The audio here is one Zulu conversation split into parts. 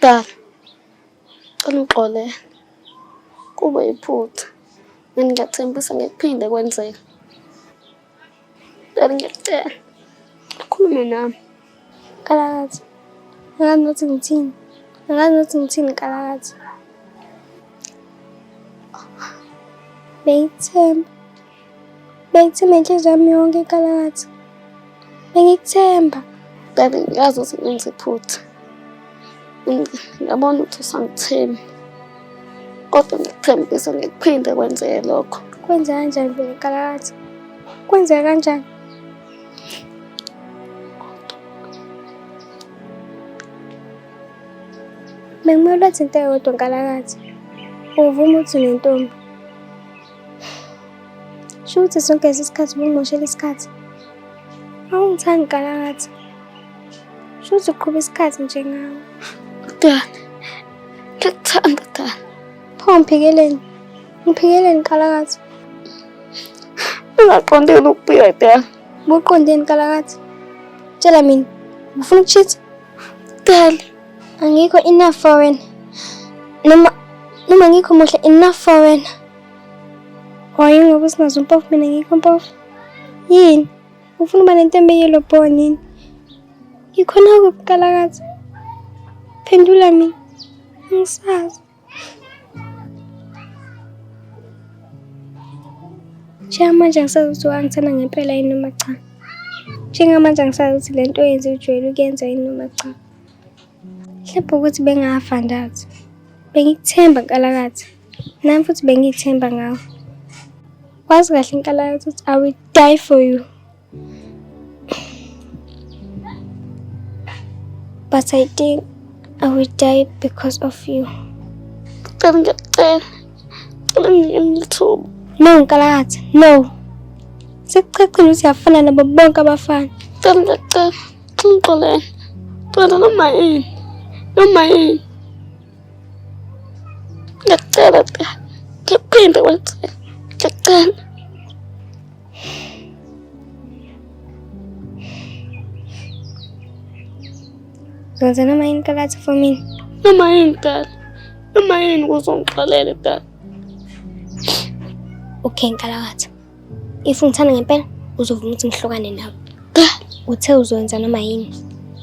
Dala, cela ungixolele. Kube iphutha. Mina ngiyathembisa ngeke kuphinde kwenzeke. Dala ngiyakucela. Ukhulume nami. Nkalakatha. Angazi nokuthi ngithini. Angazi nokuthi ngithini Nkalakatha. Bengikuthemba. Bengikuthemba inhliziyo yami yonke Nkalakatha. Bengikuthemba. Dala ngiyazi ukuthi ngenza iphutha. Ngiyabona ukuthi usangithembi. Kodwa ngiyakuthembisa ngeke kuphinde kwenzeke lokho. Kwenzeka kanjani vele Nkalakatha? Kwenzeka kanjani? Bekumele wathi into eyodwa Nkalakatha. Uvume ukuthi unentombi. Sho ukuthi sonke lesi sikhathi ubungimoshela isikhathi. Awungithandi Nkalakatha. Sho ukuthi uqhuba isikhathi nje ngawe. Dani, ngiyakuthanda Dani. Pho ngiphikeleni? Ngiphikeleni Nkalakatha? Ungaqondile ukubuya Dani. Buqondeni Nkalakatha? Tshela mina, ufuna ukuchitha? Dali. Angikho enough for wena. Noma ngikho muhle enough for wena. Or yingoba usinazo mpofu mina ngikho mpofu. Yini? Ufuna uba nentombi eyellow bone yini? Ngikhona kuphi Nkalakatha? Phendula mina. Angisazi. Njengamanje angisazi ukuthi wangithanda ngempela yini noma cha. Njengamanje angisazi ukuthi le nto oyenze ujwayele ukuyenza yini noma cha. Mhlawumbe ukuthi bengafa out. Bengikuthemba Nkalakatha. Nami futhi bengiyithemba ngawe. Wazi kahle Nkalakatha ukuthi I will die for you. But I think I will die because of you. Cela ngiyakucela. Cela unginike ithuba. No Nkalakatha, no. Sekucacile ukuthi uyafana nabo bonke abafana. Cela ngiyakucela. Cela ungixolele. Cela noma yini. Noma yini. Ngiyakucela Dani. Ngikuphinde kwenzeke. Ngiyakucela. Uzokwenza noma yini Nkalakatha for mina? Noma yini Dani. Noma yini ukuze ungixolele Dani. Okay Nkalakatha. If ungithanda ngempela uzovuma ukuthi ngihlukane nawe. Uthe uzokwenza noma yini.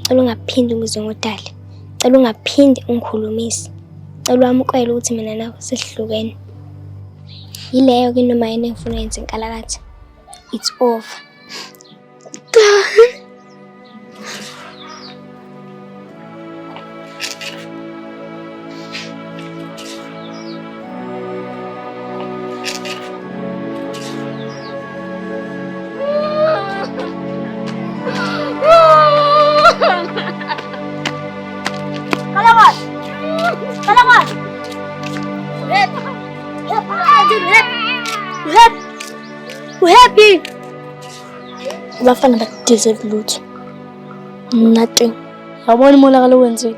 Cela ungaphindi ungibize ngodali. Cela ungaphindi ungikhulumise. Cela wamukele ukuthi mina nawe sesihlukene. Yileyo ke noma yini engifuna yenze Nkalakatha. It's over. Uhappy? Abafana badeserve lutho. Nothing. Yawubona umonakalo owenzile.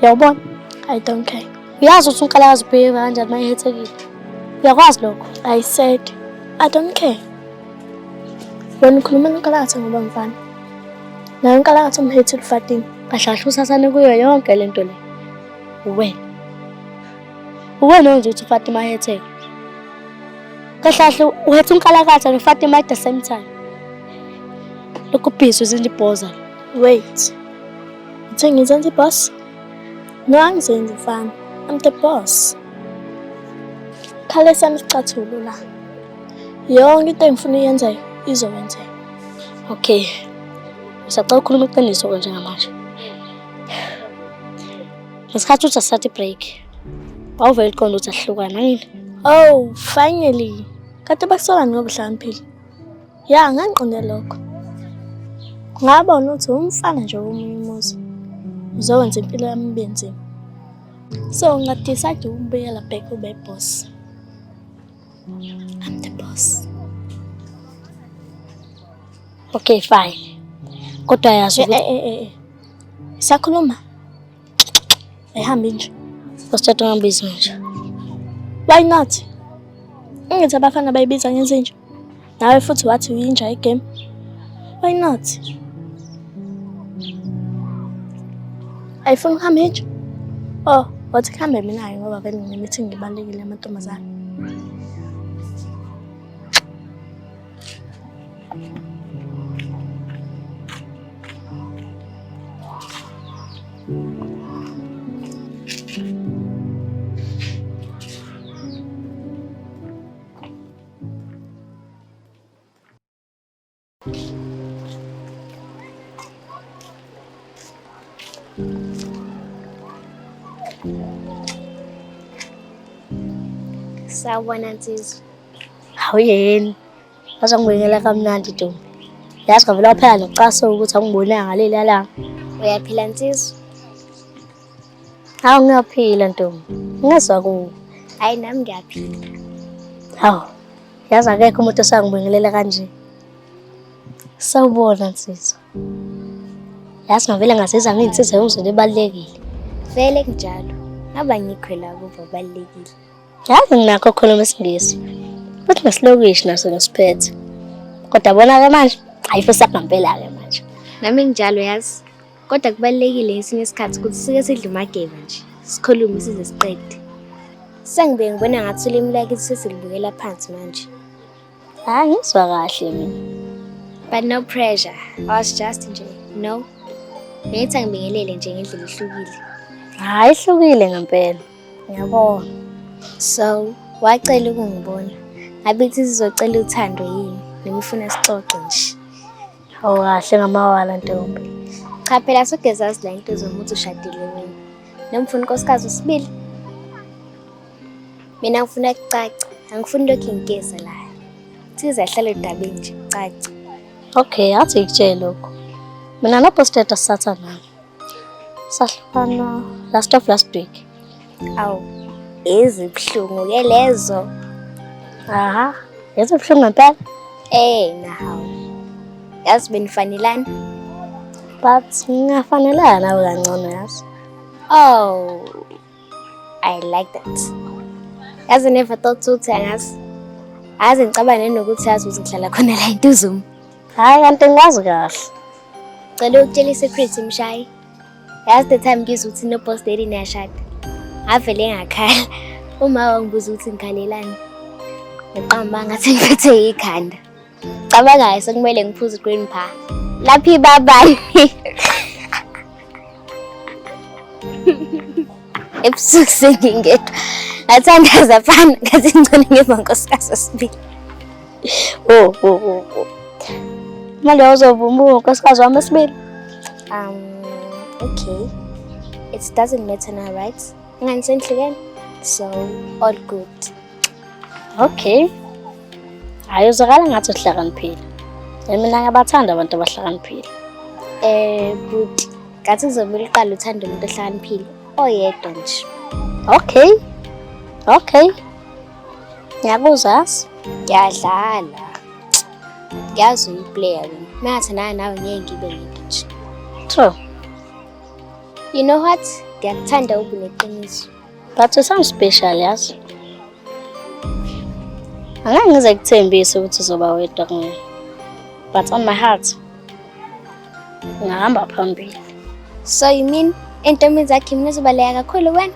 Yawubona? I don't care. Uyazi ukuthi unkalakazi ubheke kanjani uma ehethekile. Uyakwazi lokho? I said I don't care. Wena ukhuluma nonkalakatha ngoba mfana. Naye unkalakatha umhethile uFatima. Kahle kahle usasane kuyo yonke le nto le. Uwena. Uwena owenza ukuthi uFatima ahetheke. Kahle kahle uhetha unkalakatha noFatima at the same time. Lokhu busy uzenza ibhoza. Wait. Uthe ngizenza iboss? No, angizenzi mfana. I'm the boss. Khala esami isicathulo la. Yonke into engifuna uyenzeke izokwenzeka. Okay. Usacela ukukhuluma iqiniso-ke njengamanje. Ngesikhathi uthi asithathe i-break. Wawuvele uqonda ukuthi asihlukane yini? Oh, finally. Kade bakusola ngoba uhlakaniphile. Ya, ngangiqonde lokho. Ngabona ukuthi umfana nje womunye umuzi uzokwenza impilo yami ibe nzima. So ngadecide ukubuyela back ube boss. I'm the boss. Okay, fine. Kodwa yazi ukuthi eh. Sakhuluma. Ayihambi nje. Usithatha ungambizi manje. Why not? Ngithi abafana bayibiza ngezinja. Nawe futhi wathi uyinja igame. Why not? Ayifuni ukuhamba inja? Oh, wathi kuhambe mina-ke ngoba vele ngine-meeting ibalulekile yamantombazane. Sawubona nsizwa. Hawu yini? Waze ngibingelela kamnandi ntombi. Yazi ngavele waphela nokucasuka ukuthi angibonanga ngaleliya langa. Uyaphila nsizwa? Hawu ngiyaphila ntombi. Ngezwa kuwe. Hayi nami ngiyaphila. Hawu. Yazi akekho umuntu osangibingelela kanje. Sawubona nsizwa. Yazi ngavele ngazizwa ngiyinsizwa yomzulu ebalulekile. Vele kunjalo. Ngaba ngikho la kuba ubalulekile. Yazi nginakho ukukhuluma isiNgisi. Futhi nesilokishi naso ngisiphethe. Kodwa bona-ke manje, hayi futhi sakungampela-ke manje. Nami nginjalo yazi. Kodwa kubalulekile ngesinye isikhathi ukuthi sike sidle umageba nje. Sikhulume size siqede. Sengibuye ngibona ngathi ulimi lakithi sesilibukela phansi manje. Hayi ngizwa kahle mina. But no pressure. I was just nje, no. Bengithi angibingelele nje ngendlela ehlukile. Hayi ihlukile ngempela. Ngiyabona. So, wacela ukungibona. Ngabe ithi sizocela uthando yini? Noma ufuna sixoxe nje. Awu kahle ngamawala ntombi. Cha phela soke zazi la into zomuthi ushadile wena. Noma ufuna unkosikazi wesibili? Mina ngifuna kucace. Angifuni lokhu ngigeza la. Thize ahlale edabeni nje kucace. Okay, athi ngikutshele lokho. Mina noPosteta sisathandana. Sahlukana last of last week. Awu, ezibuhlungu ke lezo. Aha, ezibuhlungu ngempela. Eh, nahawu. Yazi benifanelana. But ngingafanelana nawe kangcono yazi. Oh, I like that. Yazi never thought ukuthi angazi. Aze ngicabange nokuthi yazi ukuthi ngihlala khona la eNtuzuma. Hayi kanti ngikwazi kahle. Cela ukutshela i-secret mshayi. Yazi the time ngizwa ukuthi no boss daddy niyashada. Ngavele ngakhala. Uma wangibuza ukuthi ngikhalelani. Ngiqamba ngathi ngiphethe ikhanda. Cabanga sekumele ngiphuze green pa. Laphi ibabani. Ebusuku sengingedwa. Ngathandaza fana ngathi ngcono ngiva nkosikazi wesibili. Oh, oh, oh, oh. Manje awuzovuma unkosikazi wami wesibili? Okay. It doesn't matter now, right? Ngani senihlukene? So, all good. Okay. Hayi uzwakala ngathi uhlakaniphile. Mina ngiyabathanda abantu abahlakaniphile. Buti, ngathi kuzomele uqale uthande umuntu ohlakaniphile oyedwa nje. Okay. Okay. Ngiyakuzwa. Ngiyadlala. Ngiyazi uyiplayer wena. Mangathandana nawe ngeke ngibe ngedwa nje. True. You know what? Ngiyakuthanda ube neqiniso. But you sound special, yazi. Angeke ngize kuthembise ukuthi uzoba wedwa kumina. But on my heart, ngahamba phambili. So you mean entombini zakhe mina ezobaleka kakhulu wena?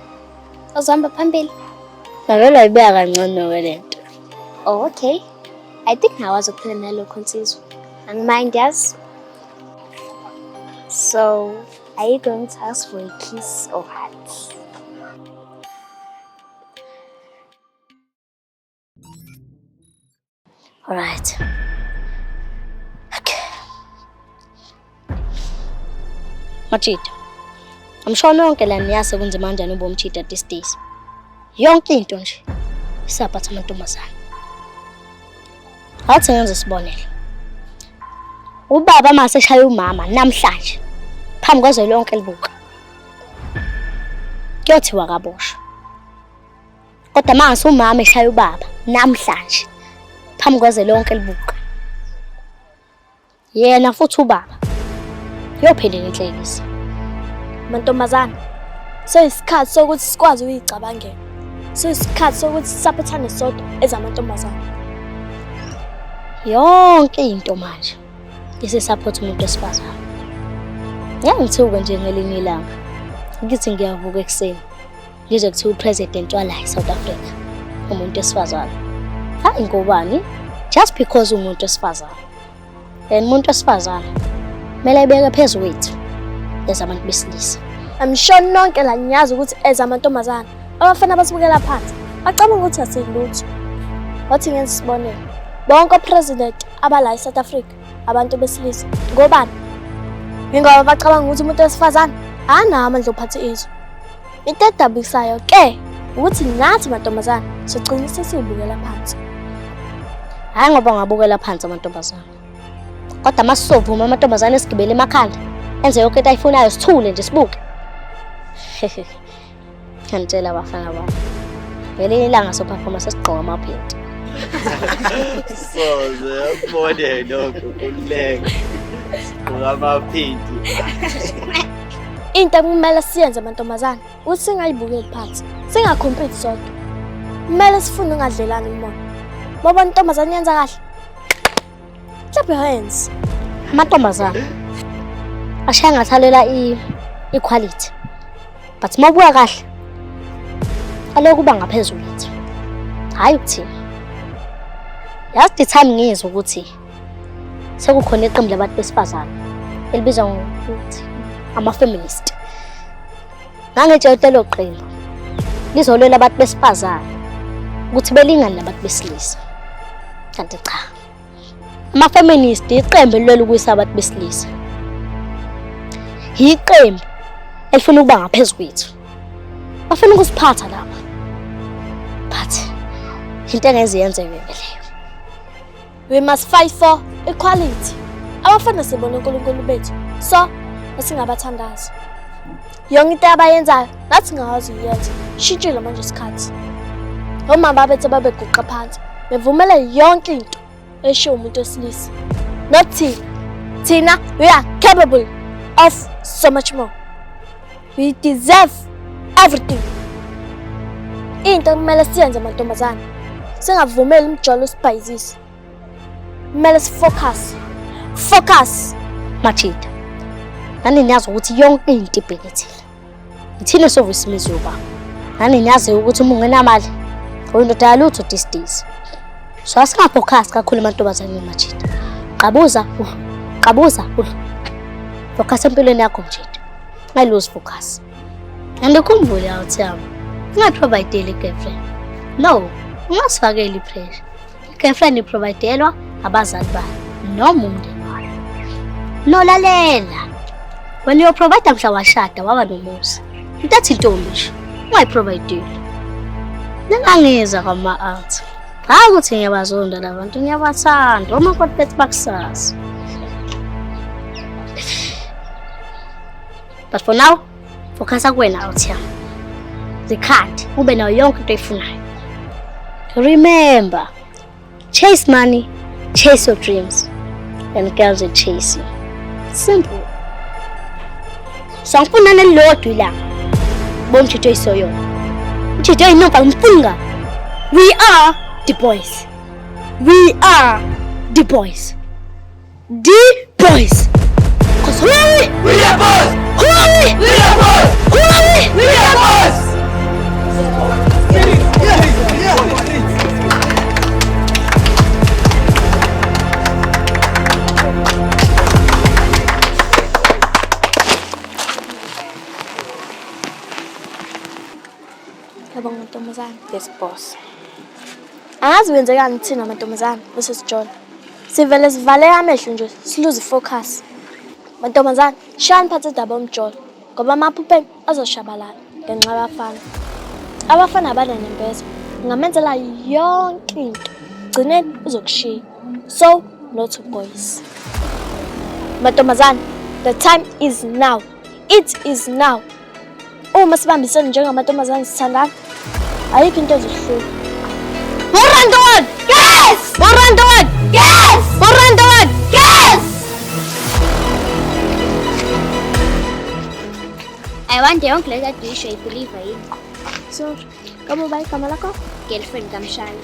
Ozohamba phambili? Ngavele wayibeka kangcono-ke le nto. Oh, okay. I think ngakwazi ukuphila nalokho nsizwa. Angimind yazi. So, are you going to ask for a kiss or what? Alright. Okay. Majita. I'm sure nonke la niyazi kunzima kanjani uba umjita these days. Yonke into nje isaphatha amantombazane. Awuthi ngenze isibonelo. Ubaba mase eshaya umama namhlanje phambi kwezwe lonke libuka. Kuyothiwa kaboshwa. Kodwa mase umama eshaya ubaba namhlanje phambi kwezwe lonke libuka. Yena futhi ubaba yophelela inhlekisa. Mantombazane, seyisikhathi sokuthi sikwazi ukuyicabangela. Seyisikhathi sokuthi sisaphathane sodwa ezamantombazane. Yonke into manje isisupport umuntu wesifazane. Ngeke ngithuke nje ngelinye ilanga. Ngithi ngiyavuka ekuseni. Ngizwe kuthiwa upresident wala eSouth Africa umuntu wesifazane. Hayi ngobani? Just because umuntu wesifazane. And umuntu wesifazane kumele ayibeke phezu kwethu as abantu besilisa. I'm sure nonke la niyazi ukuthi as amantombazane abafana basibukela phansi bacabanga ukuthi asilutho. Wathi ngenza isibonelo, bonke opresident abala eSouth Africa abantu besilisa ngobani? Yingoba bacabanga ukuthi umuntu wesifazane anawo amandla okuphatha izwe. Into edabukisayo ke ukuthi nathi mantombazane sigcina sesiyibukela phansi. Hhayi ngoba ngabukela phansi amantombazane. Kodwa uma sizovuma amantombazane esigibele emakhanda enze yonke into ayifunayo sithule nje sibuke. Ngiyantshela abafana bami. Ngelinye ilanga sophaphama sesigqoka amaphenti. Soze yakubone lokho kuleka. Sigqoka amaphenti. Into ekumele siyenze mantombazane ukuthi singayibukeli phansi, singakhompiti sodwa. Kumele sifunde ungadlelani umona. Babona intombazane yenza kahle. Clap your hands. Amantombazane ashaya ngathalela i-equality. But uma ubuka kahle aloku uba ngaphezulu yethu. Hhayi ukuthini. Yazi the time ngizwa ukuthi sekukhona iqembu labantu besifazane elibizwa ngokuthi ama-feminist. Ngangitshela ukuthi lelo qembu lizolwela abantu besifazane ukuthi belingane nabantu besilisa. Kanti cha. Ama-feminist iqembu elilwela ukuyisa abantu besilisa. Yiqembu elifuna ukuba ngaphezu kwethu. Bafuna ukusiphatha lapha. But into engeze yenzeke leyo. We must fight for equality. Abafana sibona uNkulunkulu bethu. So, esingabathandazi. Yonke into abayenzayo nathi singawazi uyenza. Shintshile manje isikhathi. Omama bethu babeguqa phansi bevumela yonke into eshiwo umuntu wesilisa. Not thina. Thina we are capable of so much more. We deserve everything. Into ekumele siyenze mantombazane, singavumeli umjolo usibhayizise. Kumele sifocus. Focus. Majida, nani niyazi ukuthi yonke into ibhekethile. Ithina esovisa imizi yobaba. Nani niyazi ukuthi uma ungenamali uyindoda yalutho these days. So asingafocus kakhulu emantombazaneni Majida. Qabuza, qabuza, focus empilweni yakho Majida. I lose focus. And ukhumbule awuthi yami, ungaprovayideli i-girlfriend. No, ungasifakeli i-pressure. I-girlfriend iprovayidelwa abazali bayo noma umndeni wayo. No, lalela. Wena uyoprovayida mhla washada waba nomuzi. Into ethi intombi nje, ungayiprovayideli. Ningangizwa kwama-out. Hhayi ukuthi ngiyabazonda la bantu, ngiyabathanda. Omakoti bethu bakusasa. But for now, focusa kuwena out yami. Zikhande, ube nayo yonke into oyifunayo. Remember, chase money, chase your dreams, and girls will chase you. Simple. So angifuni nelilodwa ilanga. Bona umjito oyisoyona. Umjito oyinomfa ngimfunga. We are the boys. We are the boys. The boys. Cause who are we? We are boys! Who are we? We are boys! Who are we? We are boys! Ngiyabonga mantombazane. Yes boss. Angazi kwenzekani thina mantombazane bese sijola. Sivele sivale amehlo nje siluze focus. Mantombazane, shayani phansi indaba yomjolo ngoba amaphupho enu azoshabalala ngenxa yabafana. Abafana abananembeza, ungamenzela yonke into. Gcineni uzokushiya. So, no to boys. Mantombazane, the time is now. It is now. Uma sibambisene njengamantombazane sithandana, ayikho into ezohlula. Morandon! Yes! Morandon! Yes! Morandon! Yes! I wonder yonke le kade uyisho ayibhiliva yini? Sorry. Kabe uba igama lakho? Girlfriend kamshana.